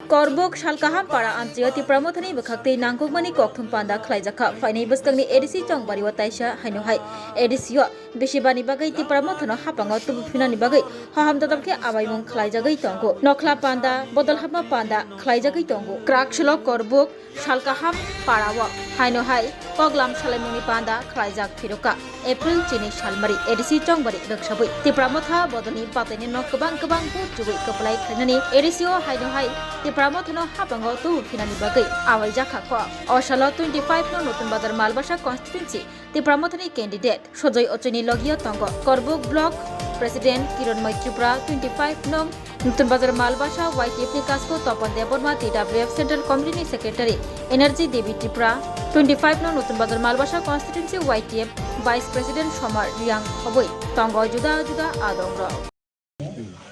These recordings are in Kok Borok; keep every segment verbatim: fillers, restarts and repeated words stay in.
Korbuk Salkaham para amchio Tipra Mothani bwkhaktwi nangkukmani kokthum panda khlaijakha. Phainai bwskangni A D C Chongbario taisa haino hai A D C o bisibani bagwi Tipra Mothano hapango tubu phinani bagwi hohom dodom khe abaimung khlaijagwi tongo. Nokhla panda, bodol hapma panda khlaijagwi tongo. Krak silok Korbuk Salkaham parao haino hai koklam salaimungni panda khlaijak phirokha. April chini salmari A D C Chongbari rwksabwi Tipra Motha bodolni batainino kwbang kwbang vote chugwi kwplai khlainani A D C o haino hai Tipra Mothano hapango tubu phinani bagwi awaijakha kok. O salo twenty five no Nutun Bazar Malbasa constituency Tipra Mothani candidate Sojoy Ochoni logio tongo Korbuk Block President Kironmoi Tripura, twenty five nong Nutun Bazar Malbasa Y T F ni Kasko Topan Debbarma, T W F Central Committee ni Secretary Energy Devi Tripura, twenty five nong Nutun Bazar Malbasa Constituency Y T F Vice President Somar Riang khobwi tongo juda juda adongrok.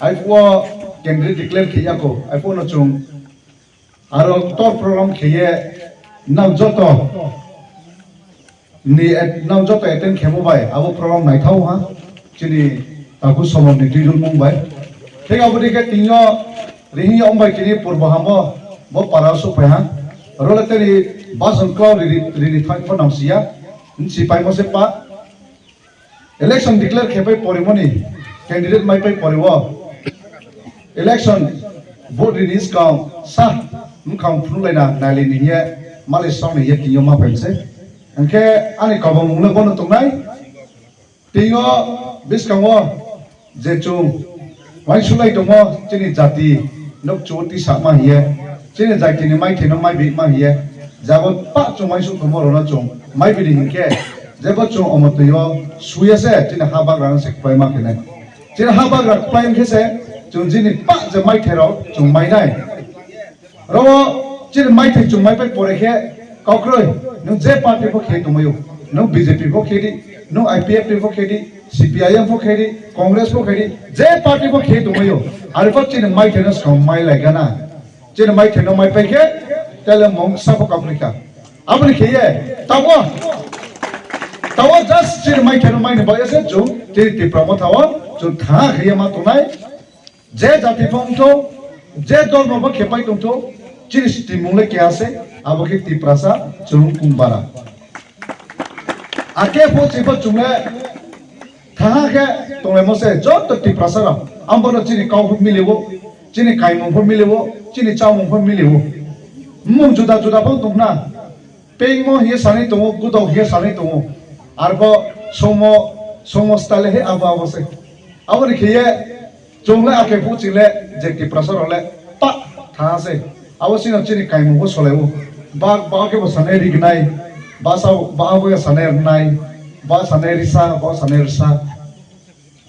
Aiphuo candidate declare khiyako, aiphuo no chung aro tor program khiye nang joto ni at-, nang joto attend khemo bai abo program naithau ha chini taku somor ni twijul mung bai. Thik abo dikhe tinyo rihingyo ong bai chini purbo hamo bo para supai ha. Role teri bason klau riri, riri thai pho nang siya. Nsi pai mo se pa. Election declare khe pai porimoni candidate mai pai poriwo. Election vote rini skang sa mkhang phunuk laina naili ni hiye mali song ni hiye tinyo ma pai se. Hingkhe ani kobong mungno bono tongnai. Tingo biskango je chung uaingsuk lai tongo chini jati nok chuo tisa ma hiye, chini jati ni maithai no mai bi ma hiye, jabo pa chung uaingsuk tongmo rok no chung mai bi di hinkhe, jebo chung omo twi o suya se chini ha bagra no se kwplai ma khe nai. Chini ha bagra kwplai hinkhe se chung chini pa je maithai rok chung mai nai. Rao chini maithai chung mai pai pore khe kaukroi, nwng je party pho khe tongmaio, nwng B J P pho khe di, nwng I P F T pho khe di, C P I M pho khe di, Congress pho khe di, je party pho khe tongmaio, ari pho chini maithai no swkang mai lai gana. Chini maithai no mai pai khe tele mongsa pho kaukroi kha. Aboni khe ye tabo, tabo just chini maithai no mai ni bagwi se chung chini Tipra Motha o chung tha khe ye ma tongnai. Je jati pho wngtho, je dol no bo khepai tongtho, chini stimung le keha se, abo khe Tiprasa chwng kung bara. Ake pho chibo chwng le thaha khe tonglaimo se joto Tiprasa rok. Ambono chini kau pho miliwo, chini kaimung pho miliwo, chini chamung pho miliwo. Mung juda juda pho tongna. Pengmo hiye sanai tongo, gudok hiye sanai tongo. Arbo somo, somo style he abo abo se. Aboni khiye chwng le ake phu ching le je Tiprasa rok le pa tha se. Abo chini chini kaimung bo solai o. Ba, ba ke bo sanai rignai. Ba sa, ba abo ya sanai rnai. Ba sanai risa, ba sanai risa.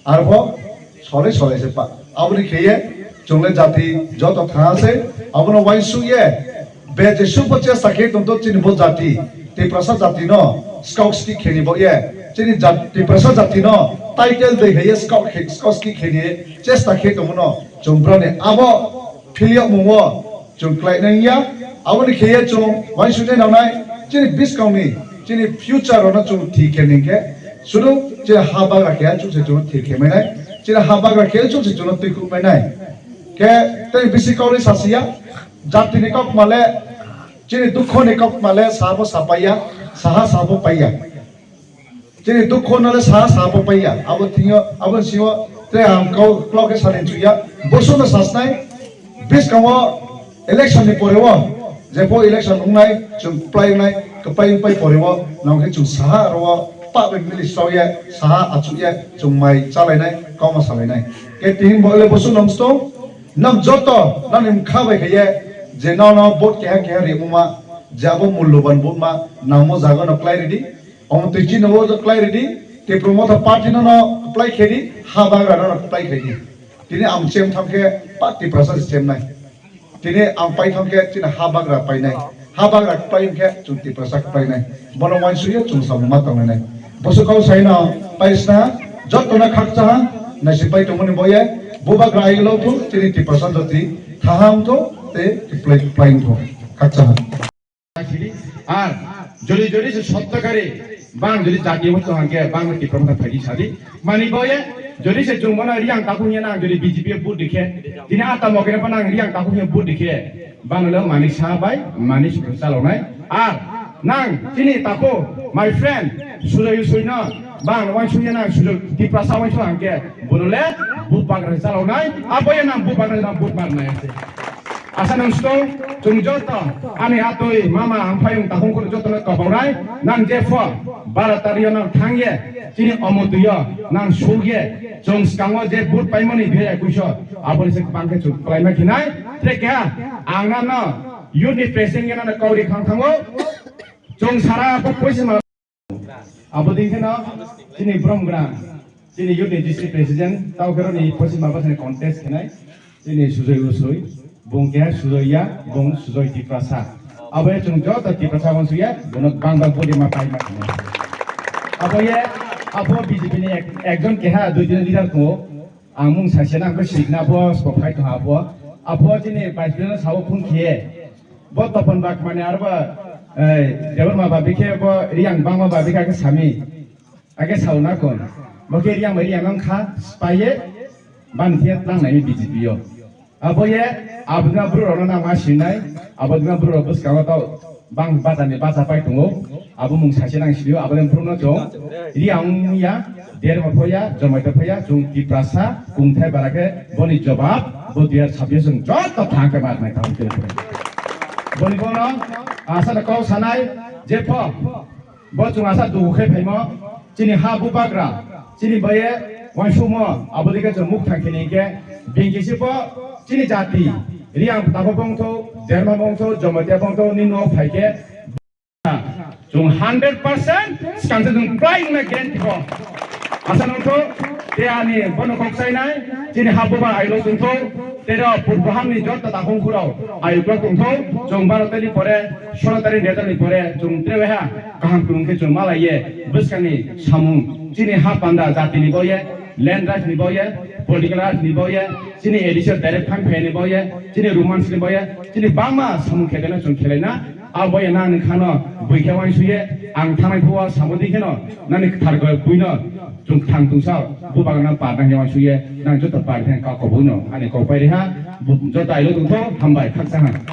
Arbo solai solai se pa. Aboni kheye chwng le jati joto tha se, abono uaingsuk ye. Be jesuk bo chesta khe tongtho chini bo jati, Tiprasa jati no scout ski kheni bo ye. Chini jat-, Tiprasa jati no title de heye scout khe, scout ski kheni chesta khe tongmo no chwng brani abo philiyok mungo. Chwng khlai nang ya, aboni khe ye chwng uaingsuknai nangnai, chini bwskangni, chini future rokno chwng thik khe ning khe, sudu chini ha bagra khe chwng se chwng thik khe mainai, chini ha bagra khe chwng se chwng twi khuk mainai. Khe tei bisi kauri sasiya, jatini kok male, chini dukho ni kok male sabo sapaiya, saha sabo paiya. Chini dukho no le sa sa bo paiya. Abo thingyo, abo singo tre ang kau klo khe sani chuya. Bosu no sasnai. Biskango election ni pore o, jepho election wngnai, chwng kwplai wngnai, kwplai wngpai pore o, nang khe chwng saha aro o, pa bai mili saoya, saha achukya, chwng mai chalainai, kauma salainai. Khe tini bo le bosu nongsto, nang joto, nang ni mkha bai khe ye, je no no vote keha keha rimuma, je abo mulloban vote ma, nangmo jaga no kwlai ridi, Omo twi chini o kwplai ridi, Tipra Motha party no no kwplai khe di, ha bagra no no kwplai khe di. Tini ang chem thang khe pa Tiprasa se chem nai. Tini ang pai thang khe chini ha bagra pai nai. Ha bagra kwplai khe chwng Tiprasa kwplai nai. Bono uansukya chwng samung ma tong nai. Bosu kau sai no pai sna joto no khakcha ha, naisi pai tongmani boye, bubagra ai lo thu chini Tiprasa jati thaha wng tho, te kwplai kwplai wng tho. Khakcha ha. Sidi, ar jodi jodi se sottokari, bang jodi jati bo to hangke, bang Tipra Motha phaidi sadi. Mani boye, jodi se chwng bono riang takhuk ya nang jodi B J P vote dikhe, tini ata mokene pa nang riang takhuk ya vote dikhe, Bano le Manik Saha bai Manik Sujai chaloknai. Ar nang chini tako, my friend, Sujai Usoi no bang wansukya nang Sujai Tiprasa wansuk hwnkhe bono le bubagra chaloknai. Aboya nang bubagra nang vote marnai ase. Asa nang sito, chwng joto ani atoi mama ang phayung takhung khoro joto no kabawnai. Nang jepho bara tario nang thangye chini omo tuyo nang sugye chwng skango je vote paimani dui hajar ekush o aboni se bangkhe chwng kwlaima khinai. Tre keha ang nano youth ni president gana na kauri khang thango. Chwng sara bo poisa ma abo din kheno chini brom grang chini youth ni district president tau khero ni poisa ma bwsani contest khinai chini Sujai Usoi bung keha Sujai ya bung Sujai Tiprasa. Abo ya chwng joto Tiprasa bung suya bono bang bang bodi ma pai ma khinai. Abo ya abo B J P ni ek- ekjon keha dui din leader ko. Ang mung sasia nang khe sikna bo sbo phai tong abo. Abo chini vice president sao phung khe. Bo topon bak mane arba, eh, Debbarma babi khe bo Riang bangma babi khe sami. Age sao na kon. Bo khe Riang bai Riang ang kha spaiye ban khe tlang nai B J P yo. Abo ye abdina bru rona nang ma sinai. Abdina bru ro bus ka to bang bata ni bata pai tongo. Abo mung sasia nang sio abo ni bru no chong. Riang ya. Derma phoya, Jamatia phoya, chwng Tiprasa, kungthai bara khe boni jobab, bo dui hajar sabbish chwng joto thang khe mar nai thang khe. Boni bono asa da kok sanai, jepho, bo chwng asa dugu khe phaimo, chini ha bubagra, chini baye wansukmo, abo dikhe chwng muk thang khe ni khe, bini kisi bo chini jati, Riang tabo bongtho, Derma bongtho, Jamatia bongtho, ni no phai khe, Chwng hundred percent swkang se chwng kwplai wngna guarantee kho. Asa nungkho, te ani bono kok chainai, chini ha bubar ailo chwngtho, tero purbo hamni joto takhung khurao ayuklo tongtho, chwng baro tari pore, soro tari ni pore, chwng treweha kaham kwrwng khe chwng malaiye, bwskangni samung, chini ha panda jatini boye, land rights ni boye, political rights ni boye, chini A D C direct phan phaini boye, chini romance ni boye, chini bangma samung khe beno chwng khelaina, Abo ya nang khano bui khe wansukye ang thangnai phuo samodi kheno nani kwthar khe buino chwng thang tungsa bubak nang par nang wansukye nang joto par khe kok buino ani kok pai reha joto ailo tongtho hambai khaksa ha.